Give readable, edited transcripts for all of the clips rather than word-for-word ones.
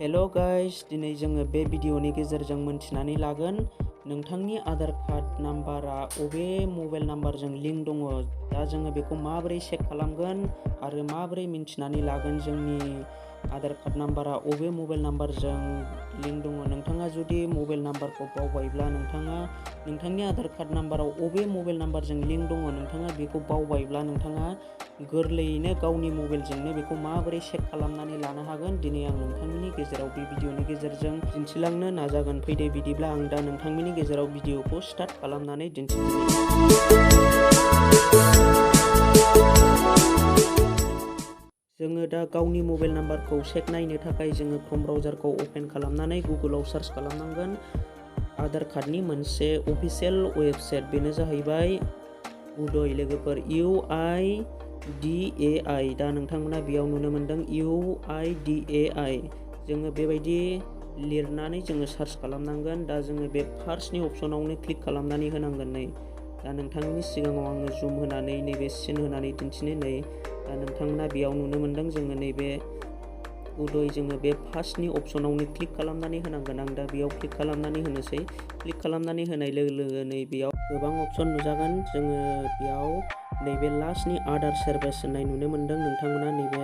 Hello guys, दिनै जोङो बे भिडिअनि गेजेरजों मोनथिनानै लागोन नोंथांनि आधार कार्ड नाम्बारा अबे मबाइल नाम्बारजों लिंक दङ। दा जोङो बेखौ माबोरै चेक खालामगोन आरो माबोरै मिन्थिनानै लागोन जोंनि आधार कार्ड नाम्बारा अबे मबाइल नाम्बारजों लिंक दङ। नोंथाङा जुदि मबाइल नाम्बारखौ बावबायब्ला नोंथाङा नोंथांनि आधार कार्ड नाम्बाराव अबे मबाइल नाम्बारजों लिंक दङ नोंथाङा बेखौ बावबायब्ला नोंथाङा गोरलैयैनो गावनि मबाइलजोंनो बेखौ माबोरै चेक खालामनानै लानो हागोन दिनै आं नोंथांमोननि गेजेराव बे भिडिअनि गेजेरजों दिन्थिलांनो नाजागोन। फैदो बिदिब्ला आं दा नोंथांमोननि गेजेराव भिडिअखौ स्टार्ट खालामनानै दिन्थिगोन। जोङो दा गावनि मबाइल नाम्बारखौ चेक नायनो थाखाय जोङो क्रोम ब्राउजारखौ अपेन खालामनानै गुगोलाव सार्च खालामनांगोन। आधार कार्डनि मोनसे अफिसियेल वेबसाइट, बेनो जाहैबाय उदय लोगोफोर UIDAI। दा नोंथांमोना बेयाव नुनो मोनदों UIDAI। जोङो बेबायदि लिरनानै जोङो सार्च खालामनांगोन। दा जोङो बे फार्स्टनि अपसनावनो क्लिक खालामनानै होनांगोन। नै दा नोंथांनि सिगाङाव आङो जुम होनानै नैबे सिन होनानै दिन्थिनो। नै दा नोंथांमोना बेयाव नुनो मोनदों जोङो नैबे उदय, जोङो बे फार्स्टनि अपसनावनो क्लिक खालामनानै होनांगोन। आं दा बेयाव क्लिक खालामनानै होनोसै। क्लिक खालामनानै होनाय लोगो लोगो नै बेयाव गोबां अपसन नुजागोन। जोङो बेयाव नैबे लास्टनि आधार सार्भिस होननाय नुनो मोनदों। नोंथांमोना नैबे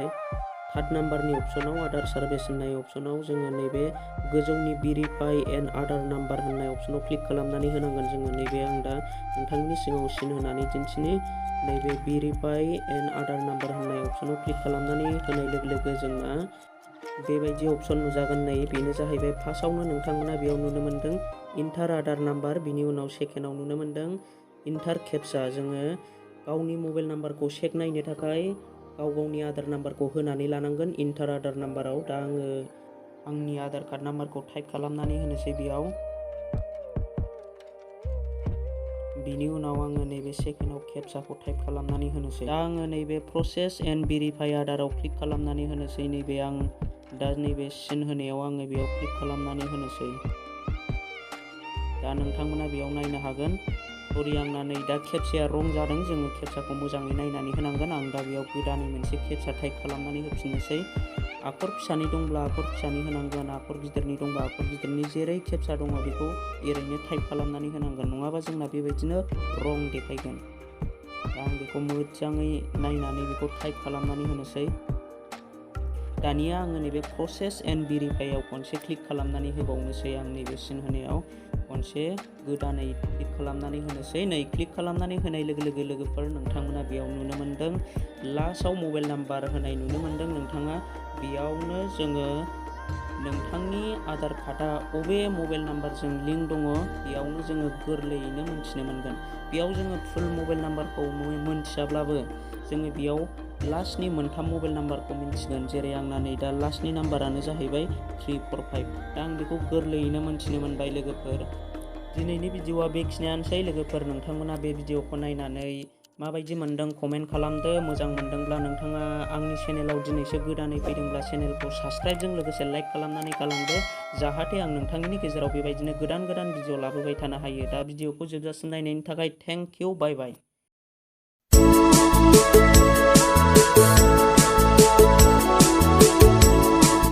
थार्ड नाम्बारनि अपसनाव आधार सार्भिस होननाय अपसनाव जोङो नैबे गोजौनि भेरिफाइ एन्ड आधार नाम्बार होननाय अपसनाव क्लिक खालामनानै होनांगोन। जोङो नैबे आं दा नोंथांनि सिगाङाव सिन होनानै दिन्थिनि। नैबे भेरिफाइ एन्ड आधार नाम्बार होननाय अपसनाव क्लिक खालामनानै होनाय लोगो लोगो जोंना बेबायदि अपसन नुजागोन। नै बेनो जाहैबाय फार्स्टआवनो नोंथांमोना बेयाव नुनो मोनदों इन्टार आधार नाम्बार, बिनि उनाव सेकेन्डआव नुनो मोनदों इन्टार केपचा। जोङो गावनि मबाइल नाम्बारखौ चेक नायनो थाखाय गावनि आधार नाम्बारखौ होनानै लानांगोन इन्टार आधार नाम्बाराव। दा आङो आंनि आधार कार्ड नाम्बारखौ टाइप खालामनानै होनोसै बेयाव। बिनि उनाव आङो नैबे सेकेन्डआव केपचाखौ टाइप खालामनानै होनोसै। दा आङो नैबे प्रसेस एन्ड भेरिफाइ आधाराव क्लिक खालामनानै होनोसै। नैबे आं दा नैबे सिन होनायाव आङो बेयाव क्लिक खालामनानै होनोसै। दा नोंथांमोना बेयाव नायनो हागोन। सरि, आंना नै दा केपचाया रं जादों। जोङो केपचाखौ मोजाङै नायनानै होनांगोन। आं दा बेयाव गोदानै मोनसे केपचा टाइप खालामनानै होफिननोसै। आखर फिसानि दंब्ला आखर फिसानि होनांगोन, आखर गिदिरनि दंब्ला आखर गिदिरनि, जेरै केपचा दङ बेखौ एरैनो टाइप खालामनानै होनांगोन, नङाबा जोंना बेबायदिनो रं देखायगोन। दा आं बेखौ मोजाङै नायनानै बेखौ टाइप खालामनानै होनोसै। दानिया आङो नैबे प्रसेस एन्ड भेरिफाइआव खनसे क्लिक खालामनानै होबावनोसै। आं नैबे सिन होनायाव खनसे गोदानै क्लिक खालामनानै होनोसै। नै क्लिक खालामनानै होनाय लोगो लोगो लोगोफोर नोंथांमोना बेयाव नुनो मोनदों लास्टआव मबाइल नाम्बार होनाय नुनो मोनदों नोंथाङा। बेयावनो जोङो नोंथांनि आधार कार्डआ अबे मबाइल नाम्बारजों लिंक दङ बेयावनो जोङो गोरलैयैनो मोनथिनो मोनगोन। बेयाव जोङो फुल मबाइल नाम्बारखौ मोनथियाब्लाबो जोङो बेयाव लास्टनि मोनथाम मबाइल नाम्बारखौ मिन्थिगोन। जेरै आंना नै दा लास्टनि नाम्बारानो जाहैबाय 345। दा आं बेखौ गोरलैयैनो मोनथिनो मोनबाय लोगोफोर। दिनैनि भिडिअआ बेखिनियानोसै लोगोफोर। नोंथांमोना बे भिडिअखौ नायनानै माबायदि मोनदों कमेन्ट खालामदो। मोजां मोनदोंब्ला नोंथाङा आंनि चेनेलाव दिनैसो गोदानै फैदोंब्ला चेनेलखौ साबस्क्राइबजों लोगोसे लाइक खालामनानै गालांदो, जाहाथे आं नोंथांनि गेजेराव बेबायदिनो गोदान गोदान भिडिअ लाबोबाय थानो हायो। दा भिडिअखौ जोबजासिम नायनायनि थाखाय थेंक इउ, बाय बाय।